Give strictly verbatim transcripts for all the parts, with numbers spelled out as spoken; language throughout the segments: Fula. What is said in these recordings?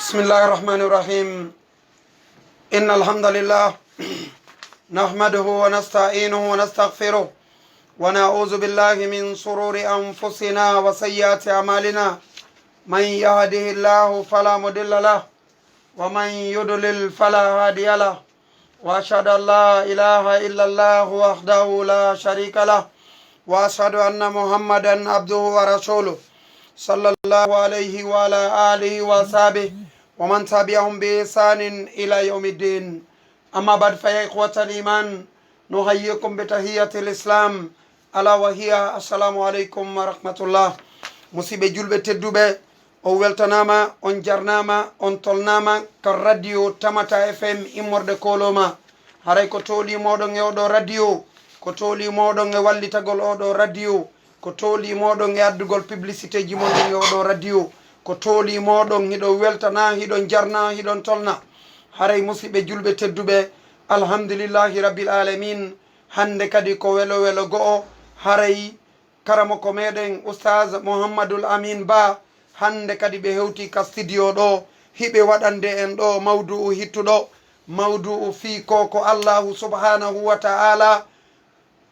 بسم الله الرحمن الرحيم. إن الحمد لله نحمده ونستعينه ونستغفره، ونعوذ بالله من شرور أنفسنا وسيئات أعمالنا. من يهده الله فلا مضل له، ومن يضلل فلا هادي له. وأشهد أن لا إله إلا الله وحده لا شريك له، وأشهد أن محمدا عبده ورسوله، صلى الله عليه وعلى آله وصحبه ومن تبعهم بإحسان إلى يوم الدين. أما بعد، فيا إخوة الإيمان، نحييكم بتحية الإسلام، ألا وهي السلام عليكم ورحمة الله. Musiɓɓe julɓe tedduɓe, on weltanaama, on jarnaama, on tolnaama ka radio Tamata F M immorde Koloma. Haray ko toolii mooɗon e oɗo radio, ko toolii mooɗon e wallitagol oɗo radio, ko toolii mooɗon e addugol publicité ji mon ɗin e oɗo radio, ko toolii mooɗon hiɗon weltana, hiɗon jarna, hiɗon tolna. Haray musiɓɓe julɓe tedduɓe, alhamdulillahi rabbil alamin, hannde kadi ko welo welo go'o, haray karamoko meɗen Oustaz Mouhammadoul Amine Ba, hannde kadi ɓe hewti ka studio ɗo, hiɓe waɗande en ɗo mawdu'u hittuɗo, mawdu'u fii ko ko Allahu subhanahu wa ta'ala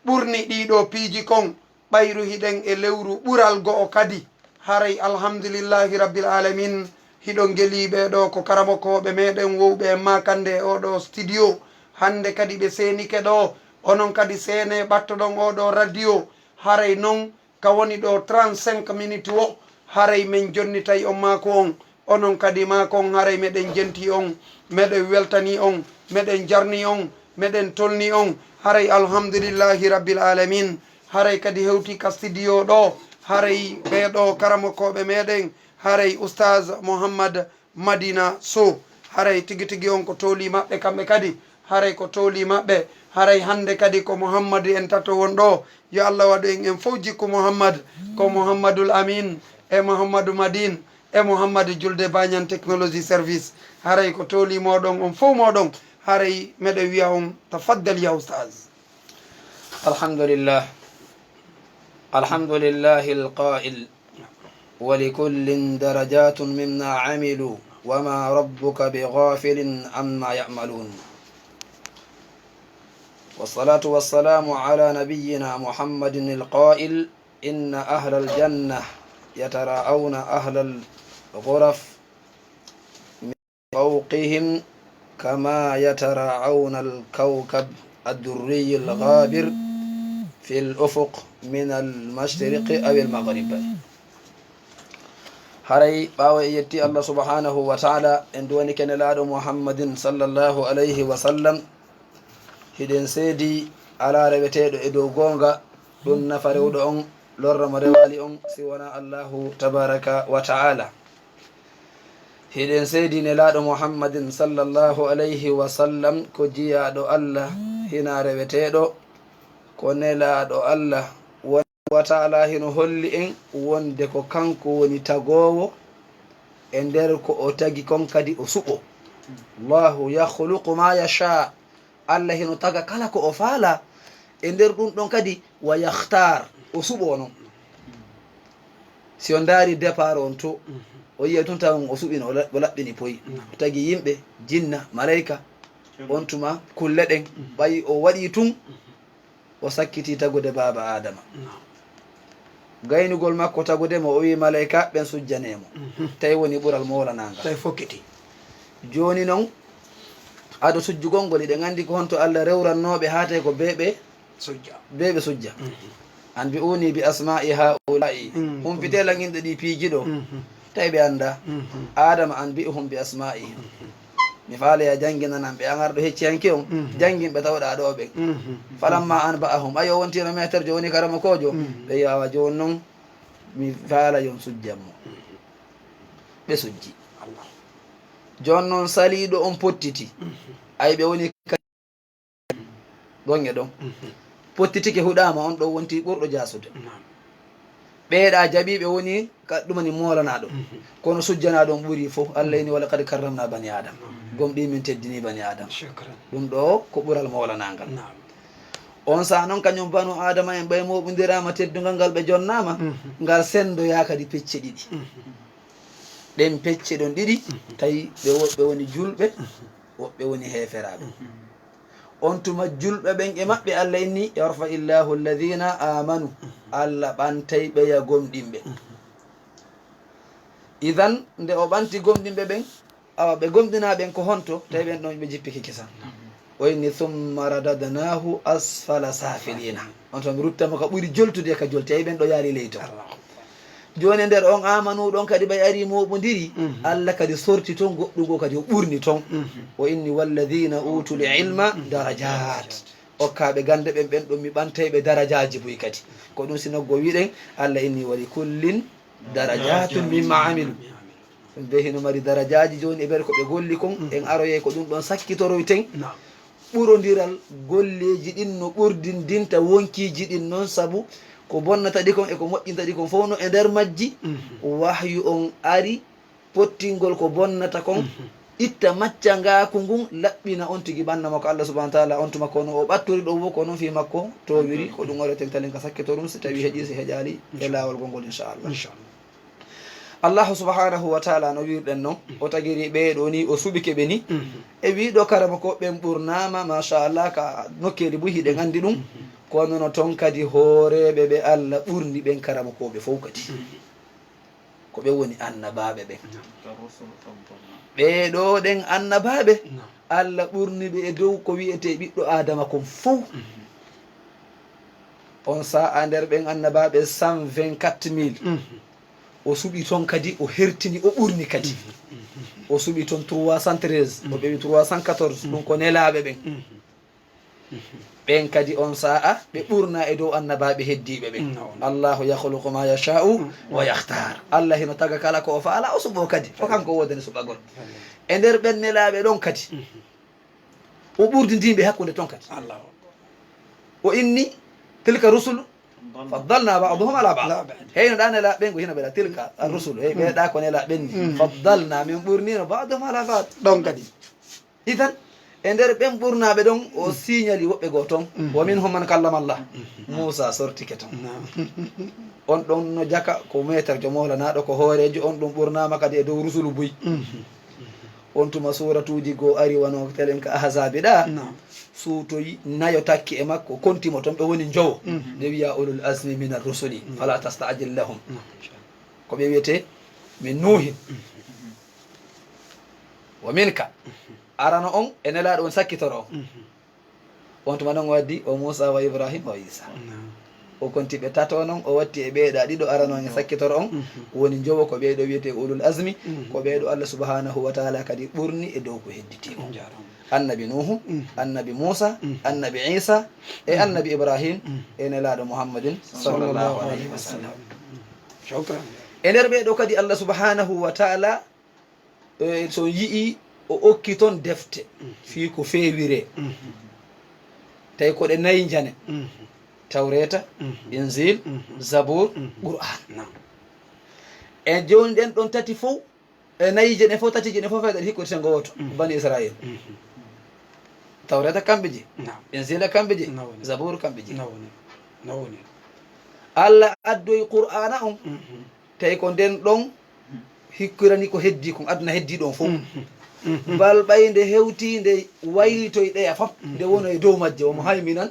ɓurni ɗiɗo piiji kon, ɓayru hiɗen e lewru ɓural go'o kadi. Haray alhamdulillahi rabbil alamin, hiɗon gelii ɓee ɗo ko karamokooɓe meɗen wowɓe en maakande e oɗo studio. Hannde kadi ɓe seenike ɗo, onon kadi seene ɓattoɗon oɗo radio. Haray non ka woni ɗo trente-cinq minutes o, haray men jonnitay on maaku on. Onon kadi maaku on, haray meɗen jenti on, meɗen weltani on, meɗen jarni on, meɗen tolni on. Haray alhamdulillahi rabbil alamin. Haray kadi hewti ka studio ɗo, haray ɓee ɗo karamokooɓe meɗen, haray Oustaz Mouhammad Madina Sow. Haray tigi tigi on ko toolii maɓɓe kamɓe kadi. Haray ko toolii maɓɓe. Haray hannde kadi ko Mouhammadu en tato won ɗo. Yo Allah waɗu en en fow jikku Mouhammad. Ko Mouhammadoul Amine e Mouhammadou Madine e Mouhammadou Julde Bañan Technologie Service. Haray ko toolii mooɗon on fow mooɗon. Haray meɗen wiya on tafaddal ya Oustaz. الحمد لله. الحمد لله القائل: ولكل درجات مما عملوا وما ربك بغافل عما يعملون. والصلاة والسلام على نبينا محمد القائل: إن أهل الجنة يتراءون أهل الغرف فوقهم كما يتراءون الكوكب الدري الغابر في الأفق من المشرق أو المغرب. Haray ɓaawo en yetti Allah subhanahu wa ta'ala, en duwanike Nelaaɗo Muhammadin sallallahu alayhi wa sallam, hiɗen seedi alaa reweteeɗo e dow goonga, ɗun nafa rewɗo on, lorra mo rewaali on, si wanaa Allahu tabaraka wa ta'ala. Hiɗen seedi Nelaaɗo Muhammadin sallallahu alayhi wa sallam ko jiyaaɗo Allah, hinaa reweteeɗo, ko Nelaaɗo Allah. Won wa ta'ala hino holli en wonde ko kanko woni tagoowo e nder ko o tagi kon, kadi o suɓo. Allahu yakhluqu ma yasha. Allah hino taga kala ko o faala. E nder ɗun ɗon kadi, wa yakhtar, o suɓo non. Si on ndaari départ on to, o yi'ay tun tawon o suɓino, o la-, o laɓɓini poy. O tagi yimɓe, jinna, malayka, on tuma kulle ɗen, ɓay o waɗii tun, o sakkiti tagude baaba Aadama. Gaynugol makko tagude mo, o wi'i malaykaaɓe ɓen sujjanee mo. Tawi woni ɓural moolanaangal. Tawi fokkiti. Jooni non, ado sujjugol ngol, hiɗen anndi ko honto Allah rewrannooɓe haa tawi ko bee ɓe sujja. Bee ɓe sujja. Anbi'uni bi asma'i ha'ula'i. Humpitee lan inɗe ɗii piiji ɗoo. Tawi ɓe anndaa. Aadama, anbi'hum bi asma'ihim. Mi faala ya jannginan ɓe, an arɗo hecciyanke on, janngin ɓe tawɗaa ɗoo ɓen. Falamma anba'ahum, ayo, o wonti no meeterjo, woni karamokoojo. Ɓe wi'i, awa, jooni non, mi faala yo on sujjan mo. Ɓe sujji. Jooni non, saliiɗo on pottiti. Ay, ɓe woni ka-, ɗon e ɗon. Pottitike, huɗaama, on ɗon wonti ɓurɗo jaasude. Ɓeeɗa jaɓi, ɓe woni ka ɗumani moolanaa ɗon. Kono sujjanaa ɗon ɓuri fow. Allah inni, "Wa laqad karramna bani Adam." Gomɗii min teddinii bani Adam. Ɗum ɗoo ko ɓural moolanaa ngal. On saha non, kañum banu Adama en ɓay mooɓindiraama teddungal ngal ɓe jonnaama, ngal senndoyaa kadi pecce ɗiɗi. Ɗen pecce ɗon ɗiɗi, tawi ɓe woɓɓe woni julɓe, woɓɓe woni heeferaaɓe. On tuma julɓe ɓen e maɓɓe, Allah inni, "Yarfa illahu alladhina amanu." Allah ɓantay ɓeya gomɗinɓe. Idan, nde o ɓanti gomɗinɓe ɓen, awa ɓe gomɗinaa ɓen ko honto, tawi ɓen ɗon ɓe jippike kisan. O inni, "Thumma radadnahu asfala safilina." On tuma mi ruttama ka ɓuri joltude ka jolti, tawi ɓen ɗo yaali ley to. Jooni nder on amanu ɗon kadi ɓay ari mooɓondiri, Allah kadi sorti ton goɗɗum goo kadi o ɓurni ton. O inni, "Walladhina utul ilma darajat." Okkaaɓe gande ɓen, ɓen ɗon mi ɓantay ɓe darajaaji buy kadi. Ko ɗum si noggo wiɗen, Allah inni, "Wa li kullin darajatun mimma amilu." Ɓe hino mari darajaaji jooni e nder ko ɓe golli kon, en aroyay ko ɗum ɗon sakkitoroyten. Ɓurondiral golleeji ɗin no ɓurdindinta wonkiiji ɗin non, sabu ko bonnata ɗi kon e ko moƴƴinta ɗi kon fow no e nder majji. Wahyu on ari, pottingol ko bonnata kon, itta maccangaaku ngun, laɓɓina on tigi ɓanna makko Allah subhanahu wa ta'ala, on tuma kono o ɓatturi ɗon wo ko non fii makko toowiri, ko ɗum oreten talen ka sakkitorum, si tawi heƴi, si heƴaali, e laawol gongol, inchallah. Inchallah. Allahu subhanahu wa ta'ala no wi'irɗen non, o tagiri ɓee ɗoo ni, o suɓike ɓe ni. E wi'ɗo karama ko ɓen ɓurnaama, machallah, ka nokkeeli buy hiɗen anndi ɗum. Kono no ton kadi hooreeɓe ɓe Allah ɓurni ɓen karama ko ɓe fow kadi. Ko ɓe woni annabaaɓe ɓen. Ɓee ɗoo ɗen annabaaɓe, Allah ɓurni ɓe e dow ko wi'etee ɓiɗɗo Aadama kon fow. On saa'a nder ɓen annabaaɓe cent vingt-quatre mille. O suɓi ton kadi, o hertini, o ɓurni kadi. O suɓi ton trois cent treize, o ɓewi trois cent quatorze, ɗum ko nelaaɓe ɓen. Ɓen kadi on saa'a, ɓe ɓurna e dow annabaaɓe heddiiɓe ɓen. Allahu yakhluqu ma yasha'u wa yakhtar. Allah hino taga kala ko o faala, o suɓo kadi. Ko kanko woodani suɓagol. E nder ɓen nelaaɓe ɗon kadi, o ɓurdindin ɓe hakkunde ton kadi. O inni, "Tilka rusul faddalna ba'dahum ala ba'd." Heyno ɗa nelaaɓe ɓen ko hino ɓeɗa, "Tilka ar-rusul." Hey, ɓeɗa ko nelaaɓe ɓen ni. "Faddalna", min ɓurnino, "ba'dahum ala ba'd." Ɗon kadi. Idan, e nder ɓen ɓurnaaɓe ɗon, o siñali woɓɓe goo ton. "Wa minhum man kallama Allah." Muusa sortike ton. On ɗon no jaka ko meeterjo moolanaaɗo, ko hooreejo, on ɗum ɓurnaama kadi e dow rusulu buy. On tuma suuratuuji goo ari wano telen ka Ahzaabi ɗa. Suutoyi nayo takki e makko, kontimo ton ɓe woni njowo. Nde wi'a ulul azmi minar rusuli, "Fala tasta'jil lahum." Ko ɓe wi'etee min Nuuhin. Wa minka. Arano on e nelaaɗo on sakkitoro on. On tuma non o waddi o Muusa wa Ibrahim wa Isa. O konti ɓe tato non, o watti e ɓeeɗa ɗiɗo arano on e sakkitoro on. Woni njowo ko ɓeeɗo wi'etee ulul azmi, ko ɓeeɗo Allah subhanahu wa ta'ala kadi ɓurni e dow ko hedditi ko. Annabi Nuuhu, annabi Muusa, annabi Isa, e annabi Ibrahim, e nelaaɗo Muhammadin sallallahu alayhi wa sallam. E nder ɓeeɗo kadi Allah subhanahu wa ta'ala, e, so yi'i o okki ton defte fii ko feewiree. Tawi ko ɗe nayi njane. Tawreeta, Injil, Zabuur, Qur'aan. E jooni ɗen ɗon tati fow, e nayi je ɗen fow, tati je ɗen fow, fayda ɗe hikkoy senngo wooto, Bani Isra'iil. Tawreeta kamɓe je, Injila kamɓe je, Zabuur kamɓe je. Allah addoyi Qur'aana on, tawi ko nden ɗon hikkirani ko heddi kon, aduna heddi ɗon fow. Bal ɓay nde hewti nde waylitoy ɗeya fop, nde wono e dow majje, "Wa muhaiminan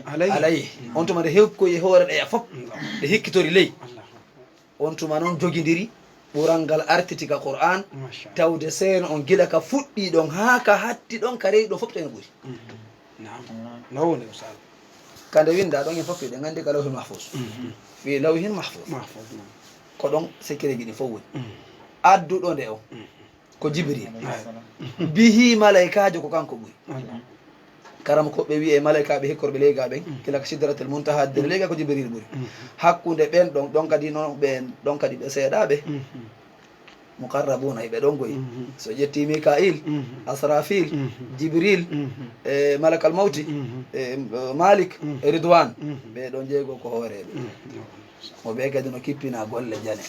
alayhi." On tuma nde hewkoy e hoore ɗeya fop, nde hikkitori ley. On tuma non jogindiri ɓural ngal artiti ka Qur'aan, tawde seeno on gila ka fuɗɗi ɗon haa ka hatti ɗon, ka rewi ɗon fop to en ɓuri. Naam. No woni, Ustaaz? Ka nde winnda ɗon en fof eɗen anndi ka Lawhul Mahfuus. Fii Lawhin Mahfuus. Mahfuus, naam. Ko ɗon sekireeji ɗin fof woni. Adduɗo nde on ko Jibril. Bihi malaykaajo ko kanko ɓuri. Karamokooɓe wi'e malaykaaɓe hikkorɓe leyga ɓen, kila ko Sidratul Muntaha, nder leyga ko Jibril ɓuri. Hakkunde ɓen ɗon, ɗon kadi non ɓen, ɗon kadi ɓe seeɗaaɓe. Muqarrabuuna, hiɓe ɗon goy. So ƴetti Mika'il, Asrafil, Jibril, e Malakal Mawti, e Malik, e Ridwan. Ɓe ɗon jeego ko hooreeɓe. Mo ɓe kadi no kippina golle jane.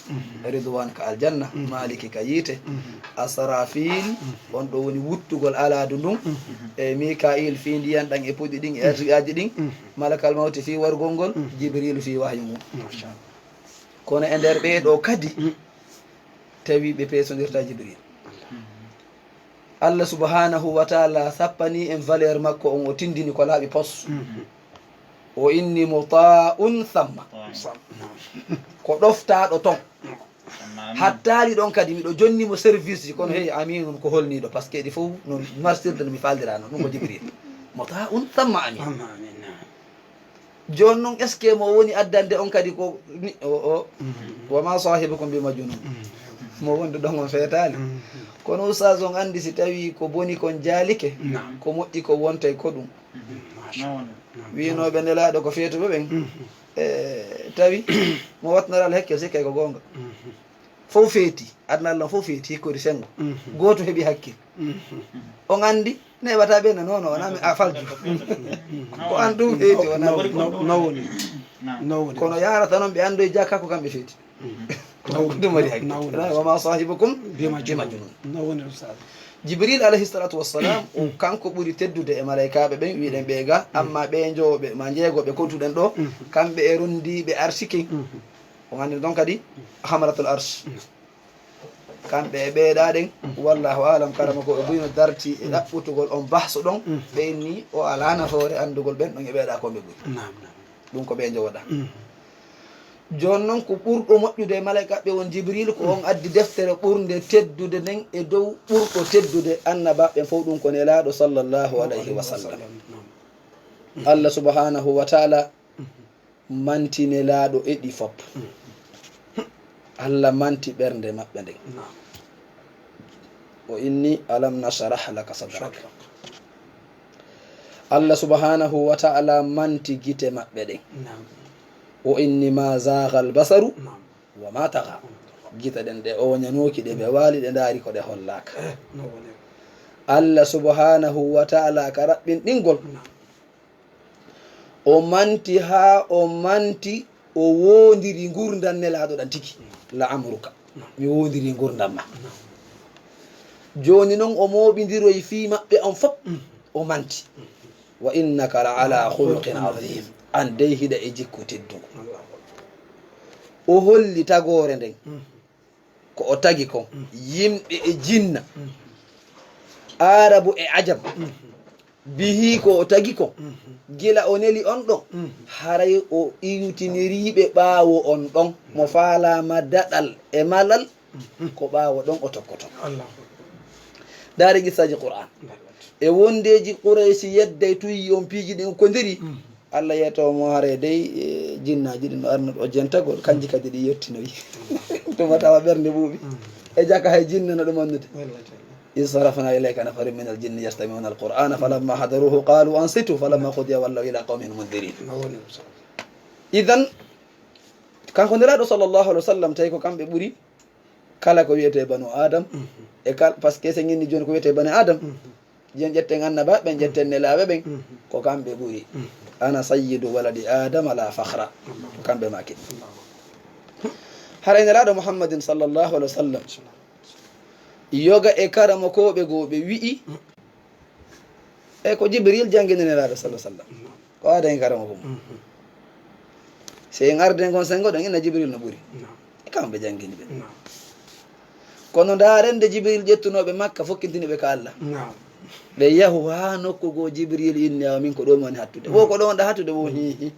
Ridwan ka aljanna, Maliki ka yiite. Asrafil, on ɗo woni wuttugol alaadu ndun. E Mika'il fii ndiyan ɗan e puɗi ɗin e arsuɓaaji ɗin. Malakal Mawti fii wargol ngol, Jibril fii wahyu ngun. Kono e nder ɓee ɗoo kadi, Tawi ɓe peesondirta Jibril. Allah subhanahu wa taala sappani en valeur makko on, o tindini ko laaɓi pos. O inni muta'un thamma. Ko ɗoftaɗo ton. Hattaali ɗon kadi miɗo jonni mo service ji, kono hey, aminun ko holniɗo, parce que ɗi fof no marsirde no mi faaldirano ɗum ko Jibril. Muta'un thamma amin. Jooni noon, est ce que mo woni addande on kadi ko ni o o wa ma sahibukum bi majnun? Mo wonde ɗon on feetaali. Kono oustaz, on anndi si tawi ko boni kon jaalike, ko moƴƴi ko wontay ko ɗum. Wiinooɓe nelaaɗo ko feetuɓe ɓen. E tawi mo wattanora Allah hakkil, sikkay ko goonga. Fof feeti, aduna Allah fof feeti, hikkori senngo. Gooto heɓi hakkil. On anndi neɓata ɓe na nono wona mi a falju. Ko an ɗum feeti wona. No woni. No woni. Kono yarata noon ɓe anndoy jakka ko kamɓe feeti. Ko ɗum waɗi hakkil. Wa ma sahibukum bi majnun. No woni ɗum sala. Jibril alayhi salatu wassalam, o kanko ɓuri teddude e malaykaaɓe ɓen, wiɗen ɓe ga, amma ɓe njooɓe ma njeegoɓe kontuɗen ɗo, kamɓe e rondiiɓe arsike. On anndi ɗon kadi hamalatul arsh. Kamɓe e ɓeeɗa ɗen, wallahu alam, karama ko ɓe buyno darti e ɗaɓɓutugol on bahsu ɗon, ɓe inni o alaa nafoore anndugol ɓen ɗon e ɓeeɗa ko ɓe ɓuri. Ɗum ko ɓe njowoɗa. Jooni noon, ko ɓurɗo moƴƴude e malaykaaɓe on Jibril, ko on addi deftere ɓurnde teddude nden e dow ɓurɗo teddude annabaaɓe fof, ɗum ko Nelaaɗo sallallahu alayhi wa sallam. Allah subhanahu wa taala manti Nelaaɗo e ɗi fof. Allah manti ɓernde maɓɓe nden. O inni, "Alam nashrah laka sadrak." Allah subhanahu wa ta'ala manti gite maɓɓe ɗen. O inni, "Ma zagha al basaru wa ma tagha." Gite ɗen ɗe oñanooki, ɗe ɓe waali, ɗe ndaari ko ɗe hollaaka. Allah subhanahu wa ta'ala ka raɓɓinɗingol. O manti haa o manti, o woondiri ngurndan Nelaaɗo ɗan tigi. La amruka. Mi woondiri ngurndan ma. Jooni non o mooɓindiroy fii maɓɓe on fof, o manti. Wa innaka la ala khuluqin azim. An dey hiɗa e jikku teddungu. O holli tagoore nden. Ko o tagi kon, yimɓe e jinna, Aarabu e Ajam, bihi ko o tagi kon, gila o neli on ɗon, haray o iwtiniriiɓe ɓaawo on ɗon, mo faalaama daɗal e malal, ko ɓaawo ɗon o tokkoto. Ndaari qissaaji Qur'aan. E wondeeji Quraysi yedday tuyi on piiji ɗin ko ndiri, Allah yeeto mo hare dey, e, jinnaaji ɗin no arno o jentagol, kanji kadi ɗi yettinoyi. Tuma tawa ɓernde ɓuuɓi. E jaka hay jinna no ɗum annude. Wallahi taala. Iz sarafna ilayka nafaran min al-jinni yastami'una al-Qur'ana falamma hadaruhu qalu ansitu falamma qudiya wallaw ila qawmihim mundirin. No woni ɗum sa. Idan, kanko Nelaaɗo sallallahu alaihi wa sallam, tawi ko kamɓe ɓuri kala ko wiyetee banu Adam, e kal-, parce que sen inni jooni ko wiyetee bani Adam, jen ƴetten annabaaɓe ɓen, ƴetten nelaaɓe ɓen, ko kamɓe ɓuri. Ana sayyidu waladi Adama la fakhra. Ko kamɓe maaki. Haray Nelaaɗo Muhammadin sallallahu alaihi wa sallam, yoga e karamokooɓe goo ɓe wi'i, e ko Jibril janngini Nelaaɗo sallallahu alaihi wa sallam. Ko aada en karama ko mum. Si en arde ngon senngo ɗon, inna Jibril no ɓuri. E kamɓe janngini ɓe. Kono ndaaren nde Jibril ƴettunooɓe Makka, fokkintini ɓe ka Allah. Ɓe yahu haa nokku goo Jibril inni, "Awa min ko ɗoo mi woni hattude." Wo ko ɗoo wonɗa hattude, wo hiihi.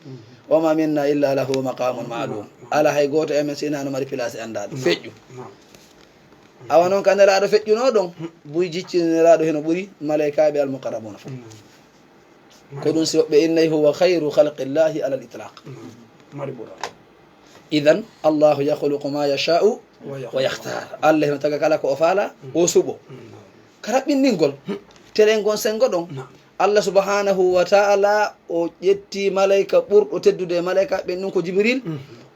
"Wa ma minna illa lahu maqamun ma'lum." Alaa hay gooto e men si hinaa no mari place anndaaɗo. Feƴƴu. Awa noon ka Nelaaɗo feƴƴunoo ɗon, buy jiccini Nelaaɗo hino ɓuri malaykaaɓe al-muqarrabuna fof. Ko ɗum si woɓɓe innay huwa khayru khalqillahi ala al-itlaq. Idan, Allahu yakhluqu ma yasha'u wa yakhtar. Allah hino taga kala ko o faala, o suɓo. Ka raɓɓinɗingol, telen ngon senngo ɗon. Allah subhanahu wa ta'ala o ƴetti malayka ɓurɗo teddude e malayka ɓen, ɗum ko Jibril.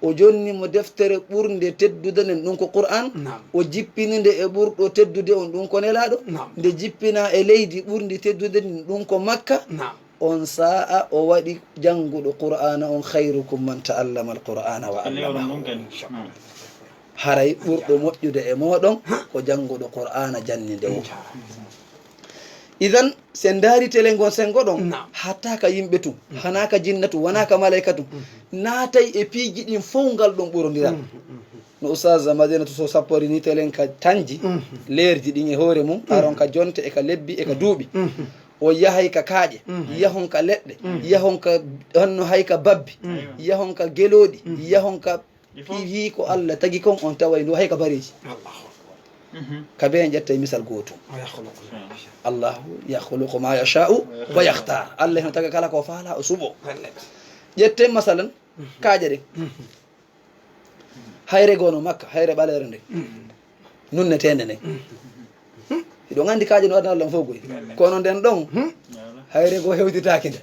O jonni mo deftere ɓurnde teddude nden, ɗum ko Qur'an. O jippini nde e ɓurɗo teddude on, ɗum ko Nelaaɗo. Nde jippina e leydi ɓurndi teddude ndin, ɗum ko Makka. On sa'a o waɗi jannguɗo Qur'aana on, "Khayrukum man ta'allama al-Qur'ana wa allamahu." Haray ɓurɗo moƴƴude e mooɗon ko jannguɗo Qur'aana, janninde o. Idan, si en ndaari tele ngon senngo ɗon, hatta ka yimɓe tun, hanaa ka jinna tun, wanaa ka malayka tun, naatay e piiji ɗin fow ngal ɗon ɓurondiral. No Oustaz Madinatu Sow sappori ni telen ka tanji, leerji ɗin e hoore mum, aron ka jonte e ka lebbi e ka duuɓi. O yahay ka kaaƴe, yahon ka leɗɗe, yahon ka honno hay ka babbi, yahon ka gelooɗi, yahon ka fii ko Allah tagi kon, on taway ndu hay ka bareeji. Ka bee en ƴetta e misal gootum. Allahu yakhluqu ma yasha'u wa yakhtar. Allah hino taga kala ko faala, o suɓo. Ƴetten masalan, kaaƴe ɗen. Hayre goono Makka, hayre ɓaleere nden. Nunneteende nden. Hiɗon anndi kaaƴe no aduna Allah fof goy. Kono nden ɗon, hayre goo hewtitaaki nde.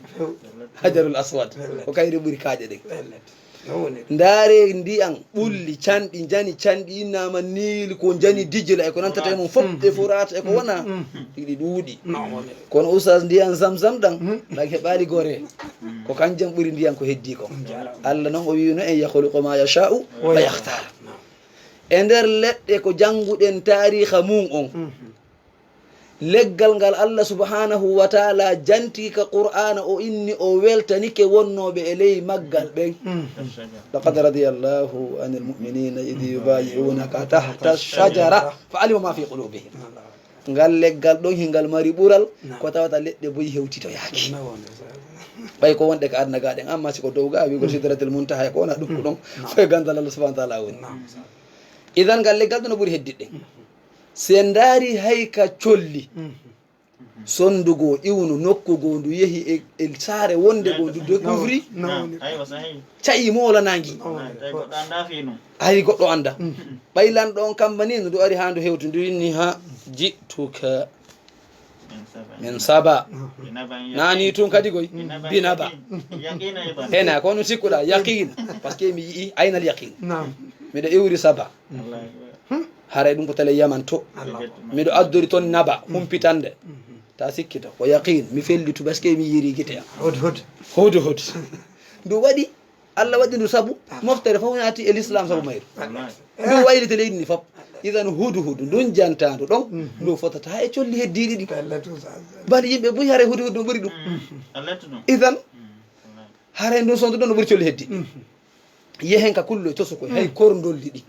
Hajarul Aswad. Ko kayri ɓuri kaaƴe ɗen. Ndaare ndiyan ɓulli, canɗi, njani, canɗi, innama Niil, ko njani Dijla, e ko nantata e mum fof, e Furaata, e ko wona. Ɗiɗi ɗuuɗi. Kono Oustaz, ndiyan Zamzam ɗan, ɗan heɓaali gore. Ko kanjam ɓuri ndiyan ko heddi kon. Allah non o wi'uno en, "Yakhluqu ma yasha'u wa yakhtar." E nder leɗɗe ko jannguɗen taariha mum on. Leggal ngal Allah subhanahu wa ta'ala janti ka Qur'aana, o inni, o weltanike wonnooɓe e ley maggal ɓen. Laqad radiyallahu anil mu'minina idh yubayi'unaka tahta ash-shajara fa alima ma fi qulubihim. Ngal leggal ɗon hingal mari ɓural, ko tawata leɗɗe boy hewtitoyaaki. Ɓay ko wonɗe ka aduna ga ɗen, amma si ko dow ga, wi'ugol Sidratul Muntaha e ko wona ɗum ko ɗon, fof e ganndal Allah subhanahu wa ta'ala woni. Idan ngal leggal ɗon no ɓuri heddiɗe ɗen. Si en ndaari hay ka colli, sonndu goo iwnu nokku goo ndu yehi e, e saare wonnde goo ndu découvri, ca'i moolanaangi. Hay goɗɗo annda. Ɓay lanɗo on kamma ni, ndu ari haa ndu hewti, ndu inni, "Ha, ji'tuka min Saba." Nani tun kadi koy, binaba. Hena, ko no sikkuɗa, yaqiina. Parce que mi yi'i, aynal yaqiin. Miɗo iwri Saba. Haray ɗum ko tele Yaman to. Miɗo addori ton naba, humpitande. Ta sikkito, ko yaqiin. Mi fellitu, parce que mi yi'iri gite am. Hudhud. Hudhud. Ndu waɗi, Allah waɗi ndu sabu, moftere fof naati e l'islam sabu mayru. Ndu wayliti leydi ndi fof. Idan hudhud, ndun jantaandu ɗon, ndu fotata e colli heddiiɗi ɗi. Bali yimɓe buy haray hudhud no ɓuri ɗum. Idan, haray ndun sondu ɗon no ɓuri colli heddiiɗi. Yehen ka kullo e toso koy, hay korndolli ɗi.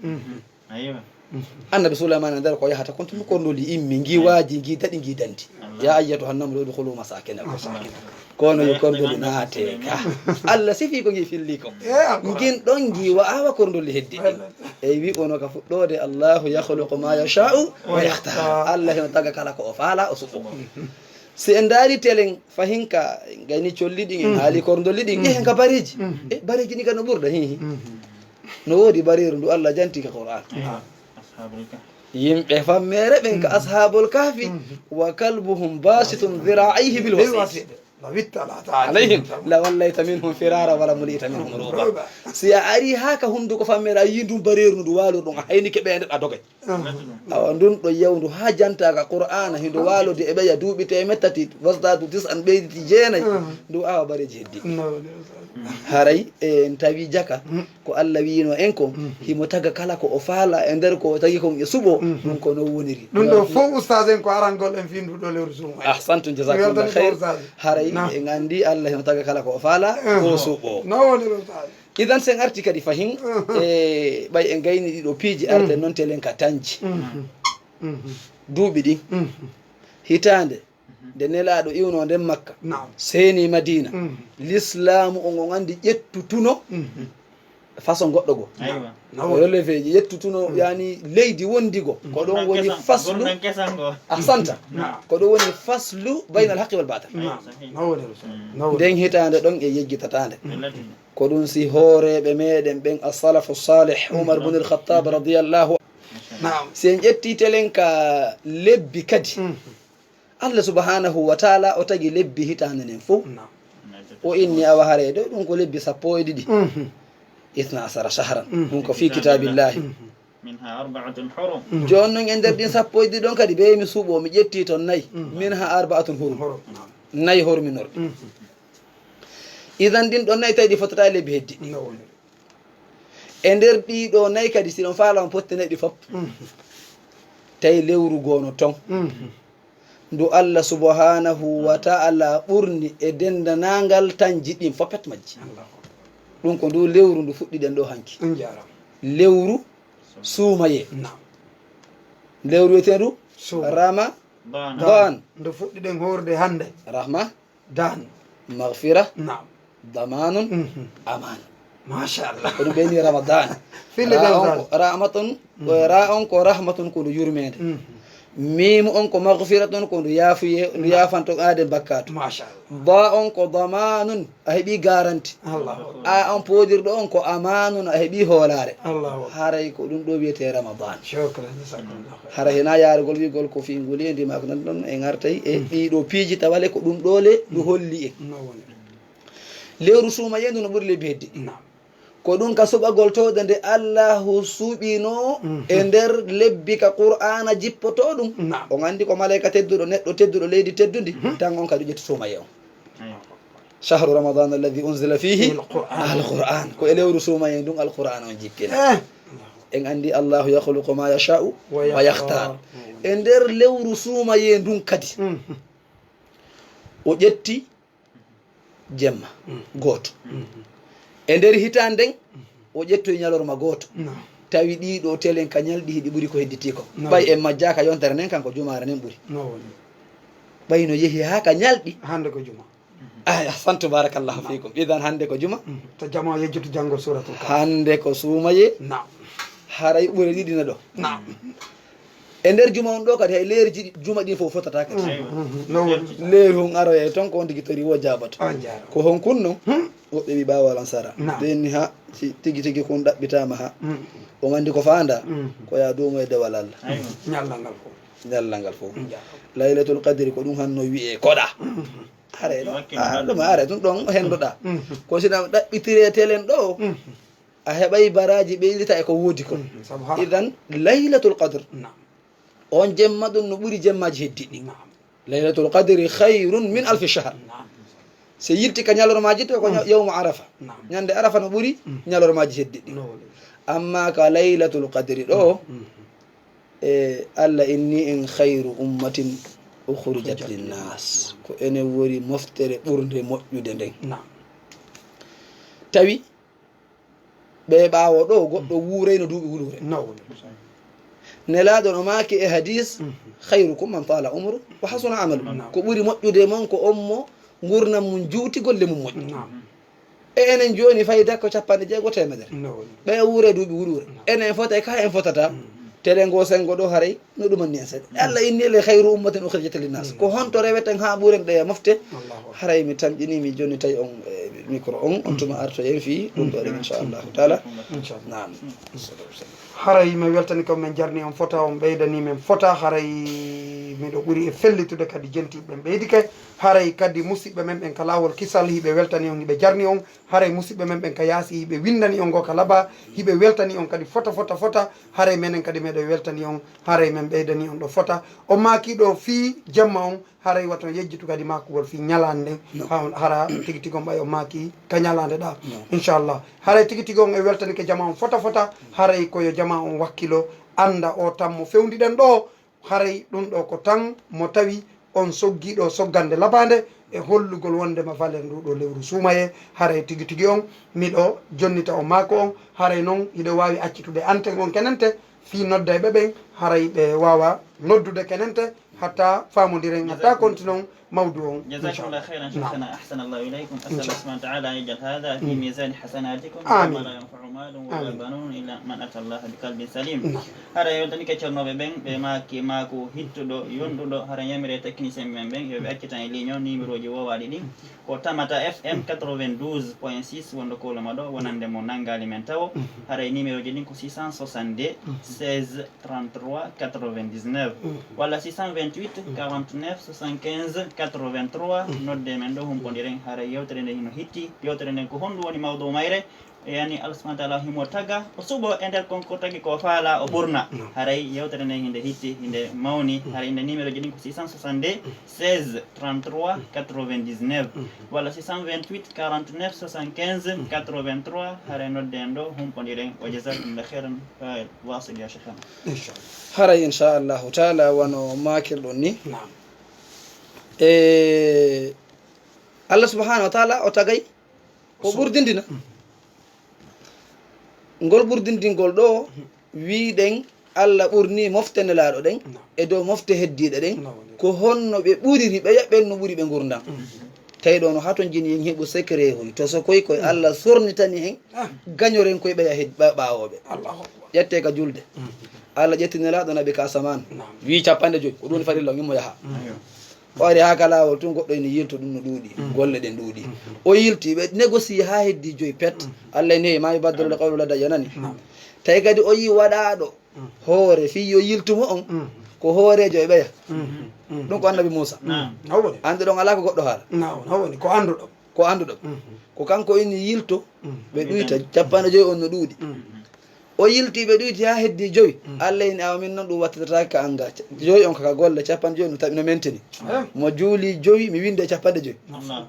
Annabi Suleymaana nder ko yahata kon tun, korndolli immi, ngi waaji, ngi daɗi, ngi dandi. Ya ayyatuha namlu udkhulu masakinakum. Kono yo korndolli naate ka. Allah sifi ko ngi filli ko. Ngin ɗon ngi wa'awa korndolli heddi. Ey, wi'uno ka fuɗɗoode, "Allahu yakhluqu ma yasha'u wa yakhtar." Allah hino taga kala ko o faala, o suɓo. Si en ndaari telen fahinka, gayni colli ɗin, en haali korndolli ɗin, yehen ka bareeji. E bareeji ni ka no ɓurda, hi, hi. No woodi bareeru ndu Allah janti ka Qur'an. Yimɓe fammeere ɓen ka Ashabul Kahfi, "Wa kalbuhum basitun dhira'ayhi bil wasid." Alayhim la wallayta minhum firara wala mulita minhum ruba. Si a ari haa ka hunduko fammeere, a yii ndun bareeru ndu waalorɗun, a haynike ɓeynde, a dogay. Awa ndun ɗo yawndu haa janta ka Qur'aana, hindo waalodi e ɓeya duuɓi teemeɗɗe tati, wasdadu tis'an ɓeyditi jeenay. Ndu awa bareeji heddi. Haray en tawi jaka ko Allah wi'ino en kon, himo taga kala ko o faala e nder ko o tagi kon e suɓo, ɗum ko non woniri. Ɗum ɗo fof, ustaz en, ko arangol en fii ndu ɗo lewru suumo. Ahsantum, jazakumullah khair. Haray en anndi Allah himo taga kala ko o faala, o suɓo. No woniri, ustaz? Idan, sen arti kadi fahin, e ɓay en gayni ɗiɗo piiji, arten non telen ka tanji. Duuɓi ɗin, hitaande, nde Nelaaɗo iwno nden Makka, seeni Madiina, Lislaamu on, on anndi ƴettu tuno façon goɗɗo goo. Aywa. Relevé ji, ƴettu tuno, yani, leydi wondi goo. Ko ɗon woni faslu. Ahsanta. Ko ɗon woni faslu baynal haqqi wal baatil. Nden hitaande ɗon e yejjitataande. Ko ɗum si hooreeɓe meɗen ɓen, as-salafu salih, Umar ibn al-Khattab radiyallahu anhu. Si en ƴetti telen ka lebbi kadi, Allah subhanahu wa ta'ala o tagi lebbi hitaande nden fof. O inni awa haray ɗo ɗum ko lebbi sappo e ɗiɗi. Ithna asara shahran. Ɗum ko fi kitabillahi. Minha arba'atun hurum. Jooni non e nder ɗin sappo e ɗiɗi ɗon kadi, ɓe mi suɓo, mi ƴetti ton nayi. Minha arba'atun hurum. Nayi horminor. Idan ɗin ɗon nayi tawi ɗi fotata e lebbi heddi. E nder ɗii ɗoo nayi kadi, si ɗon faala on pottine ɗi fof, tawi lewru goono ton. Ndu Allah subhanahu wa ta'ala ɓurni e denndaangal tanji ɗin fof pet majji. Ɗum ko ndu lewru ndu fuɗɗiɗen ɗoo hanki. Lewru Suumayee. Naam. Lewru wiyeteendu Suuma. Rama Daan. Daan. Nde fuɗɗiɗen hoorde hannde. Rahma, Daan. Maghfira, Naam. Damanun, Mhm. Aman. Machallah. Ko ɗum ɓeyni Ramadan. Filli Ra dal on dal. ko rahmatun, ko ra on ko rahmatun, ko ndu yurmeende. Mhm. Miimu on ko maghfiratun, ko ndu yaafuye, ndu yaafanto aaden bakkaatu. Machallah. Ba on ko damanun, a heɓi garanti. Allahu akbar. A on poodirɗo on ko amanun, a heɓi hoolaare. Allahu akbar. Haray ko ɗum ɗo wiyetee Ramadan. Shukran, jazakumullahu khairan. Hara hina yaarugol wiigol ko fii nguleendi maa ko nanɗon en artay e ɗii ɗoo piiji tawale ko ɗum ɗoo le ɗum holli en. No woni. Lewru suumayee ndu no ɓuri lebbi heddi. Naam. Ko ɗum ka suɓagol towde nde Allahu suɓinoo Mhm. e nder lebbi ka Qur'aana jippotoo ɗum. Naam. On anndi ko malayka tedduɗo, neɗɗo tedduɗo, leydi teddundi, tan on kadi ƴetti suumayee on. Aywa. Shahru Ramadan alladhi unzila fihi Al-Qur'an. Al-Qur'an. Ko e lewru suumayee ndun Al-Qur'an on jippina. Eh. En anndi Allahu yakhluqu ma yasha'u Wa wa yakhtar. yakhtar. E nder lewru suumayee ndun kadi, Mhm. o ƴetti jemma gooto. E nder hitaande nden, o ƴettoyi ñalorma gooto. Naam. Tawi ɗii ɗoo telen ka ñalɗi hiɗi ɓuri ko hedditi ko. No. Ɓay en majjaaka yontere nden, kanko jumaare nden ɓuri. No woni. Ɓay no yehi haa ka ñalɗi. Hannde ko juma. Ay, ahsantu, barakallahu fiikum. Idan hannde ko juma. Mhm. To jama o yejjitu janngol suratul Kahf. Hannde ko suumayee. Naam. Haray ɓure ɗiɗi na ɗo. Naam. E nder juma on ɗo kadi, hay leerji juma ɗin fof fotata kadi. Mhm. No woni. Leeru on aroyay ton ko on tigi tori wo jaabato. On jaaraama. Ko hon kun non? Woɓɓe wi ɓaawo alan sara. Naam. Ɓen ni ha si tigi tigi kun ɗaɓɓitaama ha. Mhm. On anndi ko faanda Mhm. ko ya duumo e dewal Allah. Aywa. Ñallal ngal fof. Ñallal ngal fof. Jaaraama. Laylatul Qadri ko ɗum hanno wi'e koɗa. Hare ɗo. Wakkil Ah, haala. Ɗum hare ɗum ɗon hendoɗa. Mhm. Ko sina ɗaɓɓitire telen ɗo. Mhm. A heɓay baraaji ɓeydita e ko woodi ko. Mhm. Sabu hara. Idan Laylatul Qadr. Naam. On jemma ɗum no ɓuri jemmaji heddiɗi. Naam. Laylatul Qadri khayrun min alfi shahr. Naam. So yilti ka ñalormaji to ko ña- yawmu arafa. Naam. Ñande arafa no ɓuri ñalormaji heddiɗi. No woni. Amma ka Laylatul Qadri ɗo, Mhm. e Allah inni en khayru ummatin ukhrijat linnas. Ko enen woni moftere ɓurde moƴƴude nden. Naam. Tawi ɓe ɓaawo ɗo goɗɗo wuurayno duuɓi wuluure. No woni. Nelaaɗo no maaki e hadis, Mhm. khayrukum man tala umru wa hasuna amalu. Naam. Ko ɓuri moƴƴude mon ko on mo ngurnam mum juuti, golle mum moƴƴi. Naam. E enen jooni fayda ko capanɗe jeego teemedere. No woni. Ɓe wuure duuɓi wuluure. Enen fotay ka en fotata. Tele ngo sengo ɗo haray no ɗumanni en seeɗa. Allah inni le khayru ummatin ukhrijat linnas. Ko honto reweten ha ɓuren ɗe mofte? Allahu akbar. Haray mi tamƴini, mi jonnitay on, eh, micro on, on tuma artoyen fii ɗum ɗo ɗen, inchallahu taala. Inchallah. Naam. Haray mi weltani ko men jarni on fota, on ɓeydani men fota. Haray miɗo ɓuri e fellitude kadi jentiiɓe ɓen ɓeydi kay. Haray kadi musiɓɓe men ɓen ka laawol kisal, hiɓe weltani on, hiɓe jarni on. Haray musiɓɓe men ɓen ka yaasi, hiɓe windani on ngo ka laba, hiɓe weltani on kadi fota, fota, fota. Haray menen kadi meɗo weltani on, haray men ɓeydani on ɗo fota. O maaki ɗo fii jemma on, haray waton yejjitu kadi maakugol fii ñalaande nden. Ha on, hara tigi tigi on ɓay o maaki ka ñalaande ɗa. Inchallah. Haray tigi tigi on e weltanike jama on fota fota, haray ko yo jama on wakkilo, annda o tammo fewndiɗen ɗo. Haray ɗum ɗo ko tan mo tawi on soggiiɗo soggande labaande e hollugol wondema valeur ndu ɗo lewru suumayee. Haray tigi tigi on miɗo jonnita o maako on. Haray non hiɗo waawi accitude anten on kenente fii nodda e ɓe ɓen. Haray ɓe waawa noddude kenente hatta faamondiren, hatta kontinon mawdu on. جزاكم الله Inchallah. خيرا Naam. شيخنا، أحسن الله إليكم. أسأل Inchallah. الله سبحانه وتعالى أن يجعل هذا في Mm. ميزان حسناتكم Amin. يوم لا ينفع مال ولا Amin. بنون إلا من أتى الله بقلب سليم. Naam. Hara weltanike ceernooɓe ɓen, ɓe maaki maaku hittuɗo, yonɗuɗo. Hara yamire technicien men ɓen yo ɓe accitan e ligne o numéro ji woowaaɗi ɗin. Ko Tamata F M quatre-vingt-douze point six wonɗo Kolomo ɗo, wonande mo nanngaali men tawo. Haray numéro ji ɗin ko six cent soixante-deux, seize, trente-trois, quatre-vingt-dix-neuf, walla six cent vingt-huit, quarante-neuf, soixante-quinze, quatre-vingt-trois. Nodde men ɗo, humpondiren. Haray yewtere nden hino hitti. Yewtere nden ko honɗum woni mawɗo mayre? Yani, Allah subhanahu wa taala himo taga, o suɓo e nder kon ko tagi ko faala, o ɓurna. Haray yewtere nden hinde hitti, hinde mawni. Haray inde numéro ji ɗin ko six cent soixante-deux, seize, trente-trois, quatre-vingt-dix-neuf, walla six cent vingt-huit, quarante-neuf, soixante-quinze, quatre-vingt-trois. Haray nodde en ɗo, humpondiren. Wa jazakumullahu khairan. Wa wasil ya sheikhana. Inchallah. Haray inchallahu taala wano maakirɗon ni. Naam. E Allah subhanahu wa taala o tagay o ɓurdindina. Ngol ɓurdindingol ɗo, Wiɗen Allah ɓurni mofte Nelaaɗo ɗen e dow mofte heddiiɗe ɗen, ko honno ɓe ɓuriri ɓeya ɓen no ɓuri ɓe ngurndan? Tawi ɗo no hatonjini en heɓu secret hoy, to so koy koy Allah sornitani hen gañoren koy ɓeya hed-, ɓa-, ɓaawooɓe. Ƴettee ka julde. Allah ƴetti Nelaaɗo naɓi ka saman. Wii capanɗe joyi, ko ɗum woni farilla on, immo yaha. O ari haa ka laawol tun, goɗɗo ene yilto ɗum no ɗuuɗi, golle ɗen ɗuuɗi. O yilti, ɓe négocier haa heddi joyi pet. Allah nehi, "Ma yubaddalu l-qawlu ladayya", nani. Tawi kadi o yii waɗaaɗo hoore fii yo yiltu mo on, ko hooreejo e ɓeya. Ɗum ko annabi Muusa. Anndi ɗon alaa ko goɗɗo haala. Ko annduɗo. Ko kanko inni yilto, ɓe ɗuyta, capanɗe joyi on no ɗuuɗi. O yilti ɓe ɗuyti haa heddi joyi. Allah inni, "Awa min non ɗum wattitataake ka anga." Joyi on kaka golle, capanɗe joyi no tawi no mentini. Mo juuli joyi, mi winde capanɗe joyi.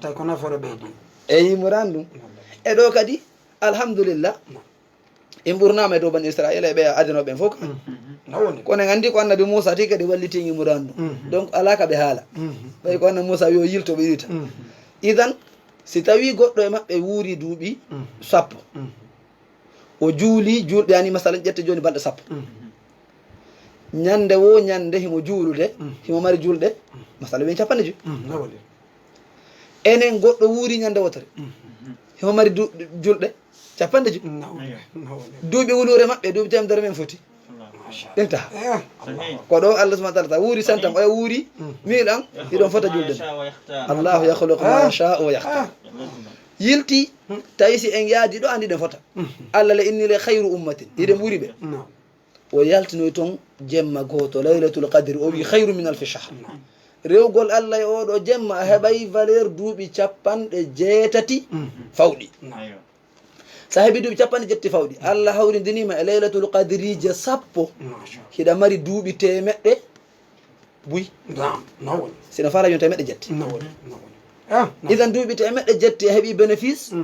Tawi ko nafoore ɓeydi. E yimuran ɗum. E ɗo kadi, alhamdulillah, en ɓurnaama e dow Bani Israila e ɓe adinooɓe ɓen fof ka. Kono en anndi ko annabi Muusa tigi kadi wallitii yimuran ɗum. Donc, alaa ka ɓe haala. Ɓay ko annabi Muusa wi o yilto ɓe ɗuyta. Idan, si tawi goɗɗo e maɓɓe wuuri duuɓi sappo, o juuli juulɓe, ani masalan, ƴette jooni balɗe sappo. Ñande wo ñande himo juulude, himo mari juulɗe, masalan, ɓen capanɗe joyi. Enen goɗɗo wuuri ñande wotere, himo mari du-, juulɗe capanɗe joyi. Duuɓi wuluure maɓɓe, duuɓi temedere men foti. Ɗin taha. Ko ɗo Allah subhanahu wa ta'ala ta wuuri santam, oya wuuri mil an, hiɗon fota julde nde. Allahu yakhluqu ma yasha'u wa yakhtar. Yilti, tawi si en yaadi ɗo, andi ɗen fota. Allah le inni le khayru ummatin, hiɗen ɓuri ɓe. O yaltinoy ton jemma gooto, laylatul qadri, o wi khayru min alfi shahr. Rewgol Allah e oɗo jemma, a heɓay valeur duuɓi capanɗe jeetati fawɗi. Sa heɓi duuɓi capanɗe jetti fawɗi, Allah hawrindinima e laylatul qadrije sappo, hiɗa mari duuɓi temeɗɗe buy. Sino fara yon temeɗɗe jetti. Idan duuɓi temeɗɗe jetti a heɓi bénéfice.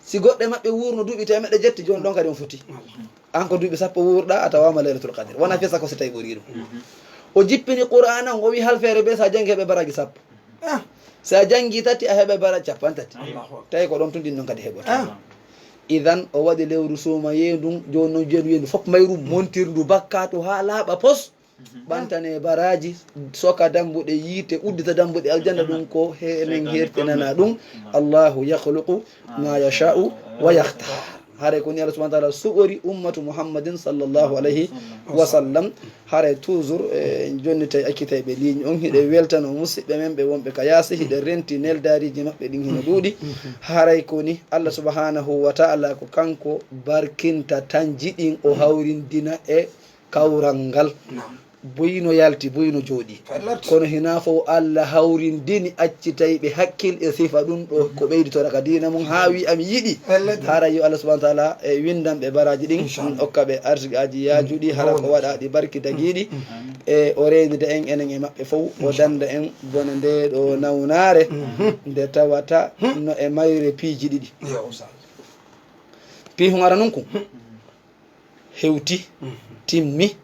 Si goɗɗe maɓɓe wuurno duuɓi temeɗɗe jetti, jooni ɗon kadi on foti. An ko duuɓi sappo wuurɗa, a tawama laylatul qadr. Wona fesa ko si tawi ɓuri ɗum. O jippini Qur'aana on, o wi halfeere be sa jangi heɓe baraji sappo. Ah, sa jangi tati, a heɓe baraji capanɗe tati. Allahu akbar. Tawi ko ɗon tun ɗin non kadi heɓoto. Ah. Idan, o waɗi lewru suuma yeendun, jooni non jeenu yeendu fof mayru, montirndu bakkatu haa laaɓa pos. Ɓantane baraji, soka dambuɗe yiite, uddita dambuɗe aljanna, ɗum ko he-, enen hertinana ɗum. Allahu yakhluqu ma yasha'u wa yakhtar. Haray ko ni Allah subhanahu wa ta'ala suɓori ummatu Muhammadin sallallahu alayhi wa sallam. Haray toujours, eh, jonni tawi accitay ɓe ligne on, hiɗe weltano musidɓe men ɓe wonɓe ka yaasi, hiɗe renti neldariji maɓɓe ɗin hino ɗuuɗi. Haray ko ni Allah subhanahu wa ta'ala ko kanko barkinta tanji ɗin, o hawrindina e kawral ngal. Buy no yalti, buy no jooɗi. Kono hinaa fof Allah hawrindini, accitay ɓe hakkil e sifa ɗum ɗo ko ɓeyditora ka diina mum, haa wi ami yiɗi. Hara yo Allah subhanahu wa ta'ala e windan ɓe baraji ɗin, okka ɓe arsiqaaji yaajuɗi, hara ko waɗa ɗi barki dagiiɗi. E o reenida en, enen e maɓɓe fof, o danda en bone nde ɗo nawnaare, nde tawata no e mayre piiji ɗiɗi. Yo, Oustaz. Piihun ara nun kun. Hewti, timmi,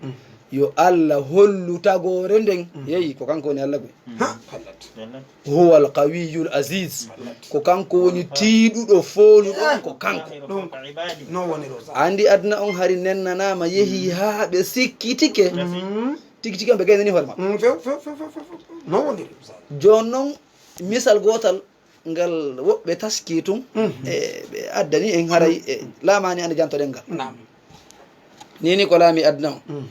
yo Allah hollu tagoore nden. Yeyi, ko kanko woni Allah koy. Ha, fallat. Huwa al-qawiyyul aziz. Ko kanko woni tiiɗuɗo, fooluɗo, ko kanko. Ɗum, no woni ɗo sa. Andi aduna on hari nennanaama, yehi haa ɓe sikkitike. Tigi tigi on ɓe gaynani hoore maɓɓe. Mm, few, few, few. No woni ɗum sa. Jooni non, misal gootal, ngal woɓɓe taski tun, e ɓe addani en haray, e laamaani ande jantoɗen ngal. Naam. Ni ni ko laami aduna on.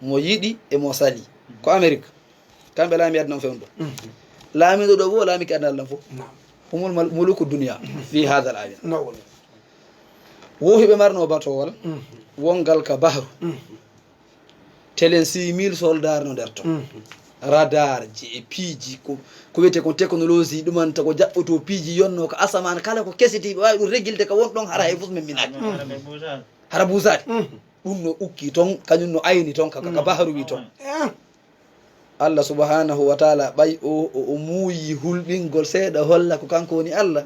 Mo yiɗi e mo sali. Ko Amérique. Kamɓe laami aduna on fewndo. Laamiiɗo ɗo wo laamiki aduna lan fof. Naam. Humul mal-, muluku dunya fi hadha al-alam. No woni. Wo hiɓe marno batowal, wongal ka bahru. Telen six mille soldats no nder ton. Radar ji e piiji, ko, ko wiyetee kon technologie, ɗumanta ko jaɓɓotoo piiji yonno ka asamaan, kala ko kesiti, ɓe waawi ɗum régulde ka won ɗon, hara hay fof min minaaki. Hara buusaade. Ɗum no ukki ton, kañum no ayni ton, ka, ka, ka baharu wi ton. Allah subhanahu wa ta'ala ɓay o, o, o muuyi hulɓingol seeɗa holla ko kanko woni Allah.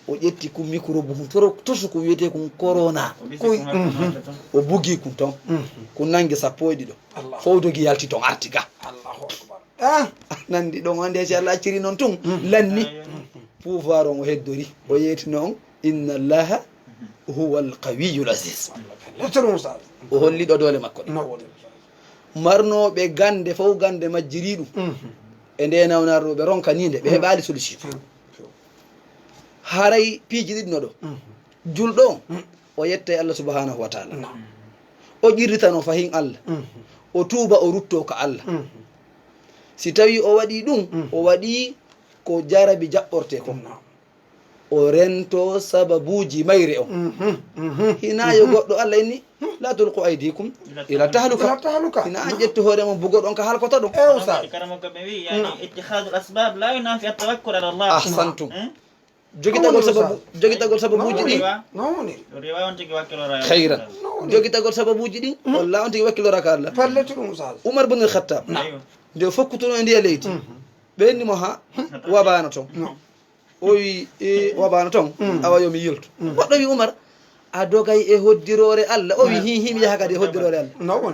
O ƴetti kun microbe hun toro-, tosu ko wiyetee kun corona. Kuy, mhm. O bugi kun ton. Mhm. Kun nangi sappo e ɗiɗo. Allahu. Fof dogi yalti ton arti ga. Allahu akbar. Ah! Nandi ɗon, ande si Allah acciri non tun, lanni. Pouvoir on o heddori. O yeetino on, inna Allaha huwa al-qawiyyul aziz. Lecture Musa. O holli ɗo doole makko ɗe. Marnooɓe gannde fof, gannde majjiri ɗum. E nde nawnaare ɗo ɓe ronkanii nde, ɓe heɓaali solution. Haray piiji ɗiɗi no ɗo. Julɗo on, o yetta e Allah subhanahu wa taala. O ƴirritano fahin Allah. O tuuba, o rutto ka Allah. Si tawi o waɗi ɗum, o waɗi ko jarabi jaɓɓorte kon. O rento sababuuji mayre on. Hinaa yo goɗɗo, Allah inni, "La tulqu aydikum ila tahluka." Hinaa an ƴettu hoore mon bugoɗon ka halkoto ɗon. Kadi karamoka ɓe wi, yani, ittihadul asbab la yunafi at-tawakkul ala Allah. Ahsantum. Jogitagol sababu, jogitagol sababuuji ɗin. Khayran. Jogitagol sababuuji ɗin, walla on tigi wakkilora ka Allah. Umar bin Khattab, nde o fokkutuno e ndiya leydi, ɓe inni mo ha wabano ton. O wi, "E, wabano ton, awa yo mi yiltu." Goɗɗo wi, "Umar, a dogay e hoddiroore Allah?" O wi, "Hi, hi, mi yaha kadi e hoddiroore Allah."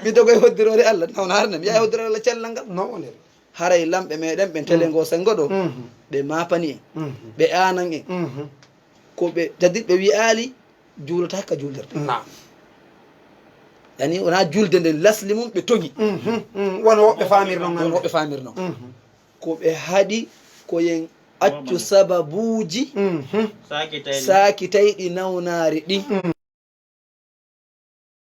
Mi doga e hoddiroore Allah, nawna harnam, mi yaha e hoddiroore Allah cellal ngal. Haray lamɓe meɗen ɓen tele ngo sengo ɗo, ɓe maapani en, ɓe aanan en. Ko ɓe, c'est-à-dire ɓe wi'aali juulata ka juulirde. Naam. Yani wona julde nden lasli mum ɓe toŋi. Wano woɓɓe faamir non. Wano woɓɓe faamir non. Ko ɓe haɗi ko yen accu sababuuji saakitayɗi nawnaari ɗin.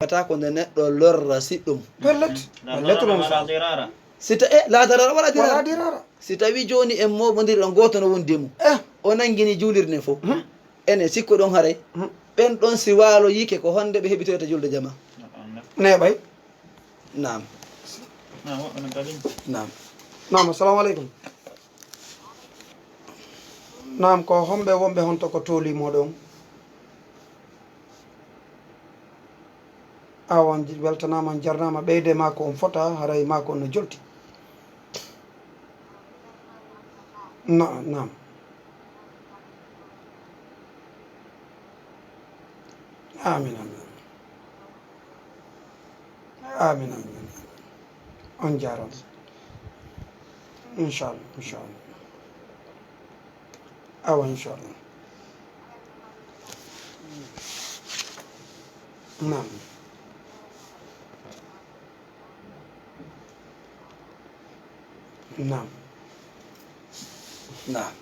Wata ko nde neɗɗo lorra siɗɗo mum. Pellet. Pellet non sa. Si ta-, eh, la darara wala dirara. Si tawi jooni en moɓondiri ɗon, gooto no wondi e mum. O nangini juulirde nden fof. Enen sikko ɗon haray. Ɓen ɗon si waalo yike ko honde ɓe heɓitoyta julde jama? Neeɓay. Naam. Naam. Naam, assalamu aleykum. Naam, ko homɓe wonɓe honto ko tooli moɗon? Awa, on ji-, weltanaama, on jarnaama, ɓeyde maa ko on fota, haray maa ko on no jolti. Naam, naam. Amin, amin. Amin, amin, amin. On jaaraama. Inchallah, inchallah. Awa, inchallah. Naam. Naam. Naam.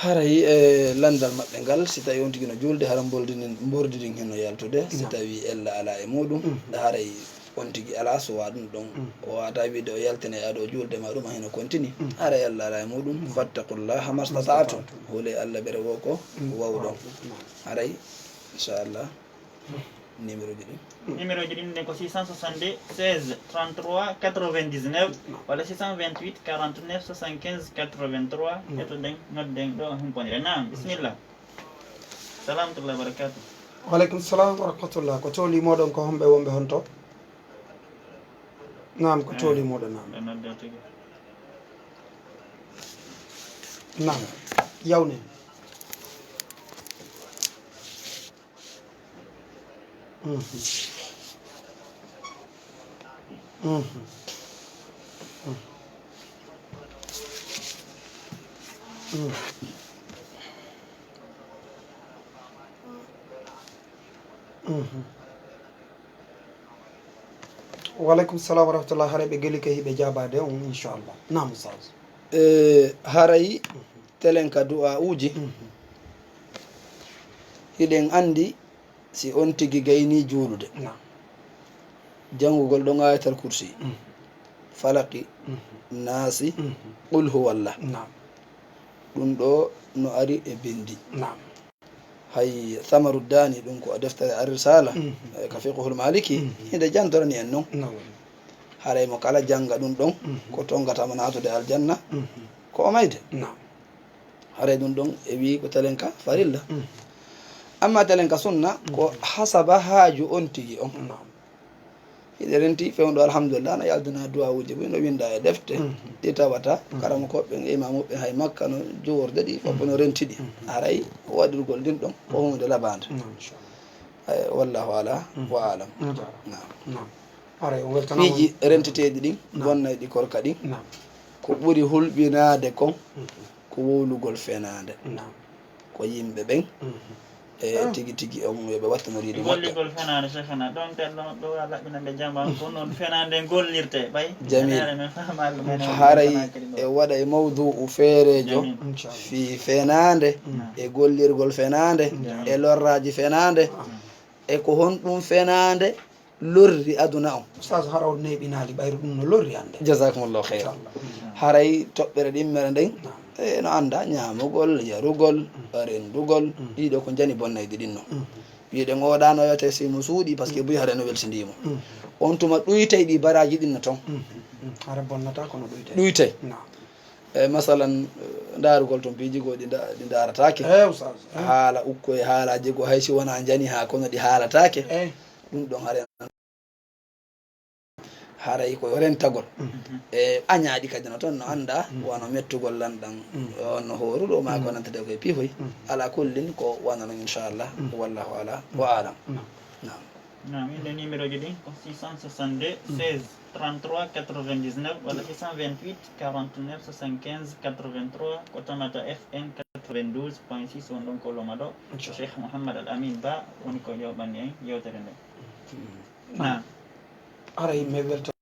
Haray, e, landal maɓɓe ngal, si tawi on tigi no juulde, hara mboldi ndin, mbordi ndin hino yaltude, si tawi ella alaa e muɗum, haray on tigi alaa, so wa ɗum ɗon, o waata wiide o yaltine e ado juulde ma ɗum, a hino kontini, haray ella alaa e muɗum, fattaqullaha mastata'tum, hole Allah ɓere wo ko wawɗon. Haray, inchallah, numéro ji ɗin. Numéro ji ɗin ne ko six cent soixante-deux, seize, trente-trois, quatre-vingt-dix-neuf, walla six cent vingt-huit, quarante-neuf, soixante-quinze, quatre-vingt-trois. Etoɗen, nodden ɗo humponire. Naam, bismillah. Salamatullahi wa barakatuh. Wa aleykum salam wa rahmatullah. Ko tooli moɗon, ko homɓe wonɓe honto? Naam, ko tooli moɗon, naam. Ɓe nodde tigi. Naam, yawne. Mhm. Mhm. Mhm. Mhm. Wa aleykum salam wa rahmatullah. Haray ɓe geli ke hiɓe jaabaade on, inchallah. Naam, Oustaz. E, haray telen ka du'a'uuji, hiɗen anndi si on tigi gayni juulude, naam, janngugol ɗon Ayatal Kursi, falaqi, naasi, qul huwallah. Naam. Ɗum ɗo no ari e binndi. Naam. Hay Samaru Daani, ɗum ko deftere Ar-Risala, eh, ka fiqhul Maliki, hinde jantorani en non. Naam. Haray mo kala jannga ɗum ɗon, ko tongata mo naatude aljanna, ko o mayde. Naam. Haray ɗum ɗon e wii ko telen ka farilla. Amma telen ka sunna, ko hasaba haaju on tigi on. Naam. Hiɗe renti fewndo, alhamdulillah, no yaldina duwawuuji buy, no winda e defte, ɗi tawata karamokooɓe ɓen e imaamuɓe ɓen hay Makka no juworde ɗi, fof no renti ɗi. Haray waɗirgol ɗin ɗon ko huunde labaande. Naam, inchallah. Ay, wallahu ala wa alam. Naam. Naam. Naam. Haray o weltanaama. Piiji renteteeɗi ɗin, naam, bonnayɗi korka ɗin, naam, ko ɓuri hulɓinaade kon, ko wowlugol fenaande. Naam. Ko yimɓe ɓen, mhm, E tigi tigi, um, yo ɓe wattu no riidu moƴƴa. Golligol fenaande, Cheikhana. Ɗon tel ɗo, ɗo a laɓɓinande jama, ko noon fenaande gollirte, ɓay. Jamil. Fenaande men faamaali ɗum, men haray kadi ɗo. E waɗa e mawdu'u feereejo. Jamil. Inchallah. Fii fenaande, naam, e gollirgol fenaande, naam, e lorraaji fenaande, naam, e ko honɗum fenaande lorri aduna on. Ustaz, hara on neeɓinaali ɓayru ɗum no lorri hannde. Jazakumullahu khairan. Inchallah. Haray toɓɓere ɗimmere nden, naam, e no annda ñaamugol, yarugol, mm, renndugol, mm, ɗiɗo ko njani bonnayɗi ɗin no. Mm. Wi'eɗen oɗa no wiyete si mo suuɗi, parce que, mm, buy hare no weltindii mo. Mm. On tuma ɗuytay ɗi baraaji ɗin no ton. Mm. Mm. Hara bonnata kono ɗuytay. Ɗuytay. Naam. E masalan, eh, ndaarugol ton piiji goo ɗi nda-, ɗi ndaarataake. Eh, ustaz, eh. Haala ukko e haalaaji goo hay si wonaa njani haa kono ɗi haalataake. Eh. Ɗum ɗon hare haray ko rentagol. Mm. E añaaɗi kadi no ton no annda, mm, wano mettugol lanɗan, mm, on no hooruɗo, maa ko, mm, nantata koye piihoy. Mm. Ala kullin ko wano non, inchallah. Mm. Wallahu ala wa alam. Mm. Naam. Naam. Naam, inde numéro ji ɗin ko six cent soixante-deux, mm, seize, trente-trois, quatre-vingt-dix-neuf walla six cent vingt-huit, quarante-neuf, soixante-quinze, quatre-vingt-trois, ko Tamata F M quatre-vingt-douze point six, on ɗon ko Lomado. Inchallah. Cheikh Mouhammad Al Amin Ba woni ko yoɓani en yewtere nde. Mm. Naam. Haray mi weltani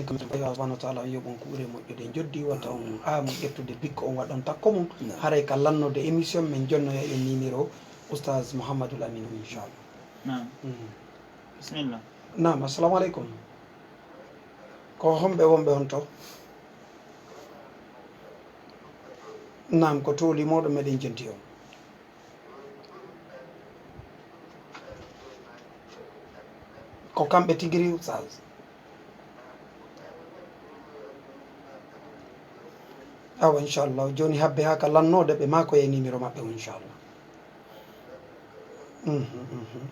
kam, Allah subhanahu wa taala on yoɓon kuure moƴƴude. Joddi wata on aamu ƴettude bikko on waɗon takko mum. Naam. Haray ka lannoode émission men jonnoya en numéro Oustaz Mouhamadul Amin on, inchallah. Naam. Mm. Bismillah. Naam, assalamu aleykum. Ko homɓe wonɓe on to? Naam, ko tooli mooɗon meɗen jenti on. Ko kamɓe tigi ri, Oustaz. Awa, inchallah. Jooni habbe haa ka lannoode ɓe maa ko e numéro maɓɓe o, inchallah. Mhm, mhm.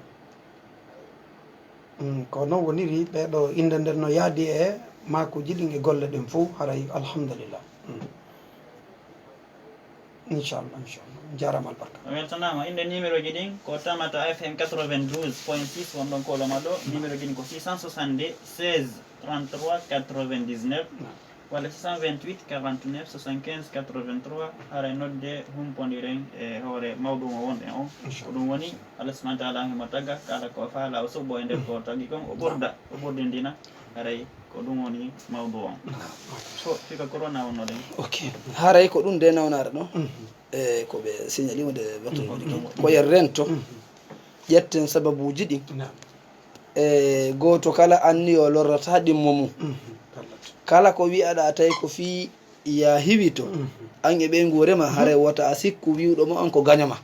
Mm, ko noon woniri, ɓee ɗo innde nden no yaadi e maakuuji ɗin e golle ɗen fof, haray alhamdulillah. Mm. Inchallah, inchallah. Jaaraama albarka. A weltanaama. Innde numéro ji ɗin ko Tamata F M quatre-vingt-douze point six, won ɗon kooloma ɗo. Numéro ji ɗin ko six cent soixante-deux, seize, trente-trois, quatre-vingt-dix-neuf, naam, walla six cent vingt-huit, quarante-neuf, soixante-quinze, quatre-vingt-trois. Haray nodde, humpondiren e hoore mawɗum o wonɗen o. Inchallah. Ko ɗum woni, Allah subhanahu wa taala himo taga kala ko faala o suɓo e nder ko tagi kon, o ɓurda, o ɓurdindina. Haray ko ɗum woni mawɗum on. Naam. So fika corona wonno ɗen. Ok. Haray ko ɗum de nawnaare ɗo. Mhm. E ko ɓe signali mo de wattu, mhm, ko yen rento. Mhm. Ƴetten sababuuji ɗin. Naam. E gooto kala anniyo lorrata ɗimmo mum. Mhm. Kala ko wi'aɗa tawi ko fii ya hiwito, mhm, an e ɓeynguure ma, mhm, haray wota a sikku wi'uɗo mo an ko gaño ma.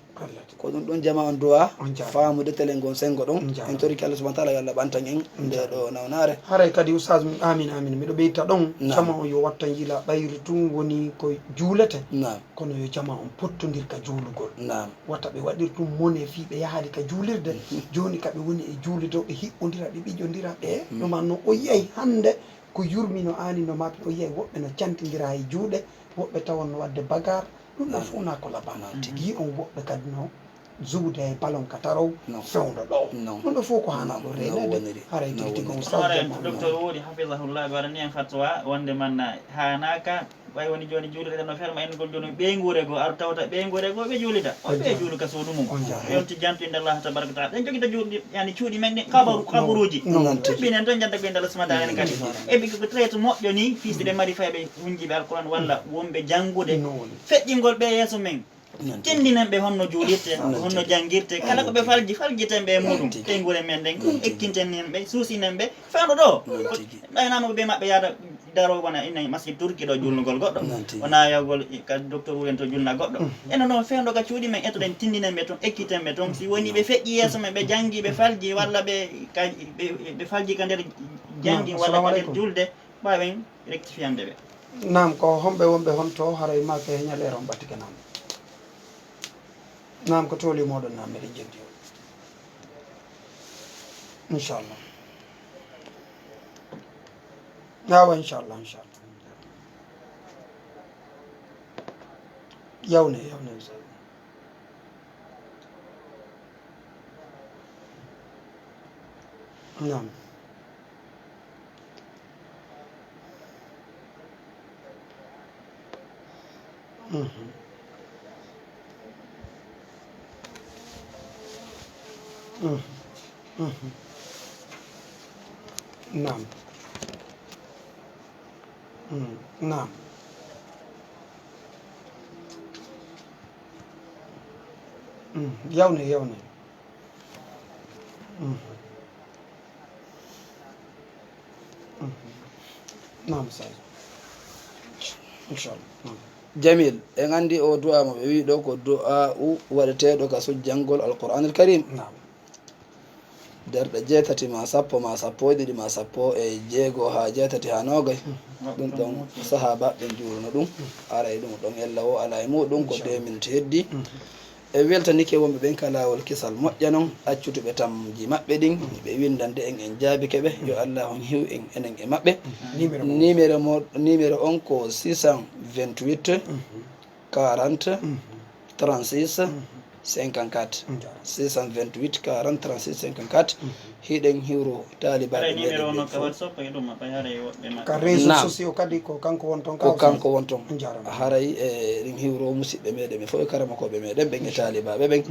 Ko ɗum ɗon jama on duwa faamude telen ngon sengo ɗon. En torike Allah subhanahu wa taala yo Allah ɓantan en nde ɗo nawnaare. Haray kadi, Oustaz, amin, amin. Miɗo ɓeyta ɗon, naam, jama on yo watta njila ɓayri tun woni ko juulete. Naam. Kono yo jama on pottondir ka juulugol. Naam. Wata ɓe waɗir ɗum mone fii ɓe yahaali ka juulirde. Mhm. Jooni ka ɓe woni e juulirde, ɓe hiɓɓondira, ɓe ɓiƴondira, ɓe, mhm, no man no o yiyay hannde ko yurmi no aani no maɓɓe, o yiyay woɓɓe no cantindira e juuɗe, woɓɓe tawon no waɗde bagaar. Ɗum ɗon, naam, fof na ko labaa. Naam, tigi. Yi on woɓɓe kadi no zuwde e balon ka tarow, naam, fewndo ɗo. Naam. Ɗum ɗo fof ko haanaa ɗo, naam, reeneede. Naam, woniri. Haray tigi tigi on, naam, sawde. Haray docteur Wodi hafidahullah ɓe waɗani en fatwa wonde man na haanaaka. Ɓay woni jooni juulirde no ferma innugol jooni ɓeynguure goo, ar tawta ɓeynguure goo ɓe juulida. On ɓe juulu ka suudu mum. On jaaraama. Yonti jantu innde Allah tabaraka wa taala. Ɗen jogita juulde, yani cuuɗi men ɗin, kabaru, kabaruuji. Noon tigi. Ɓe ɓinen tan janta ko innde Allah subhanahu wa taala kadi. Noon. E ɓe ko traite moƴƴo ni, fii si ɓe mari fayɓe hunjiiɓe Alquran walla wonɓe janngude. Noon. Feƴƴingol ɓe yeeso men. Noon tigi. Tinndinen ɓe honno juulirte, noon tigi, honno janngirte, kala ko ɓe falji, faljiten ɓe e muuɗum. Noon tigi. Ɓeynguure men ɗen, noon tigi, ekkinten ɓe, suusinen ɓe, fewndo ɗo. Noon tigi. Ɓaynaama ko ɓe maɓɓe yaada daroo wona ina masjid Turki ɗo juulnugol goɗɗo. Noon tigi. Wona yahgol ka docteur wuren to juulna goɗɗo. Mm. Eno noon fewndo ka cuuɗi men, ettoɗen, tinndinen ɓe toon, ekkiten ɓe toon. Si woni ɓe feƴƴi yeeso men, ɓe janngi, ɓe falji, walla ɓe ka, ɓe, ɓe falji ka nder janngi, walla ka nder juulde, mbaawen rectifiande ɓe. Naam, ko homɓe wonɓe honto, haray ma ko he ñaleere on ɓattike? Naam. Naam, ko tooli mooɗon, naam, meɗen jenti on. Inchallah. Awa, inchallah, inchallah. Yawne, yawne, inchallah. Naam. Mhm. Mhm. Mhm. Naam. Mm, naam. Mm, yawne, yawne. Mhm. Mhm. Naam, Sadio. Inchallah. Naam. Jamil, en anndi o du'a mo ɓe wi ɗo ko du'a u waɗeteeɗo ka sujjangol Alqur'anil Karim. Naam. Nder ɗe jeetati ma sappo ma sappo e ɗiɗi ma sappo e jeego haa jeetati haa noogay. Ɗum ɗon sahaaba ɓen juuruno ɗum. Aray ɗum ɗon ella o alaa e muɗum ko deux minutes heddi. E weltanike wonɓe ɓen ka laawol kisal moƴƴa non, accutuɓe tamji maɓɓe ɗin, ɓe windande en, en jaabike ɓe. Yo Allah on hiw en, enen e maɓɓe. Numéro mo-, numéro mo-, numéro on ko six cent vingt-huit, quarante, trente-six, cinquante-quatre. Njaaraama. Six cent vingt-huit, quarante, trente-six, cinquante-quatre. Hiɗen hiwro taalibaaɓe meɗen ɓe fof. Haray numéro on no ka WhatsApp e ɗum, maɓɓe haray woɓɓe maɓɓe. Ka réseaux sociaux kadi ko kanko won ton, ko kanko won ton. Njaaraama. Haray, e, ɗin hiwro musiɓɓe meɗen ɓe fof e karamokooɓe meɗen ɓen e taalibaaɓe ɓen.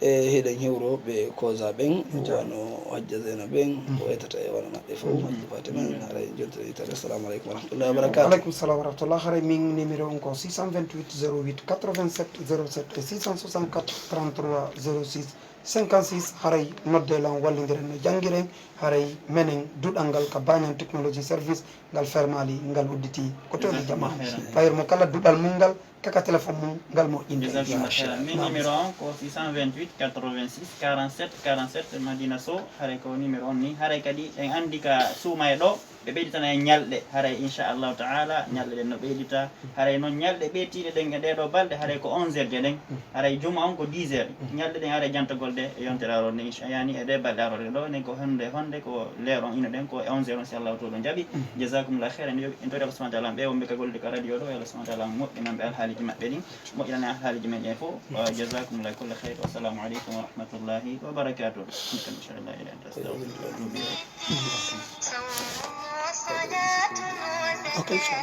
E hiɗen hiwro ɓe kosa ɓen, wano Hajja Zeyna ɓen, o etata e wano maɓɓe fof, Hajja Fatima en, haray en jontiray tawde. Assalamu aleykum wa rahmatullahi wa barakatuh. Aleykum salam wa rahmatullah. Haray min numéro on ko six cent vingt-huit zéro huit quatre-vingt-sept zéro sept e six cent soixante-quatre trente-trois zéro six cinquante-six. Haray nodde lan wallindiren no janngiren. Haray menen duɗal ngal ka Banyan Technology Service ngal fermaali, ngal udditi ko tewde jamaa. Jazakumullahu khairan. Payir mo kala duɗal mum ngal, kaka téléphone mum ngal moƴƴinde. Jazakumullahu khairan. Min numéro on ko six cent vingt-huit quatre-vingt-six quarante-sept quarante-sept, Madina Sow. Haray ko numéro on ni. Haray kadi en anndi ka suuma e ɗo, ɓe ɓeyditana en ñalɗe. Haray inchallahu ta'ala, ñalɗe ɗen no ɓeydita. Haray noon ñalɗe ɓeetiiɗe ɗen e ɗee ɗoo balɗe, haray ko onze heures jeɗen. Haray juma on ko dix heures. Ñalɗe ɗen haray jantagol ɗe e yontere aroore nde, incha-, yaani e ɗee balɗe arooɗe ɗoo, enen ko hannde, hannde ko leer on ino ɗen, ko e onze heures on, si Allahu ta'ala jaɓi. Jazakumullahu khairan. En tori Allah subhanahu wa ta'ala, ɓe wonɓe ka gollude ka radio ɗo, yo Allah subhanahu wa ta'ala moƴƴinan ɓe alhaaliji maɓɓe ɗin, moƴƴinan en alhaaliji men ɗen fof. Wa jazakumullahu kulla khair. Wassalamu aleykum wa rahmatullahi wa barakatuh. Subhanaka Allahumma wa bihamdika, ashhadu an la ilaha illa anta, astaghfiruka wa atubu ilayk. Okay.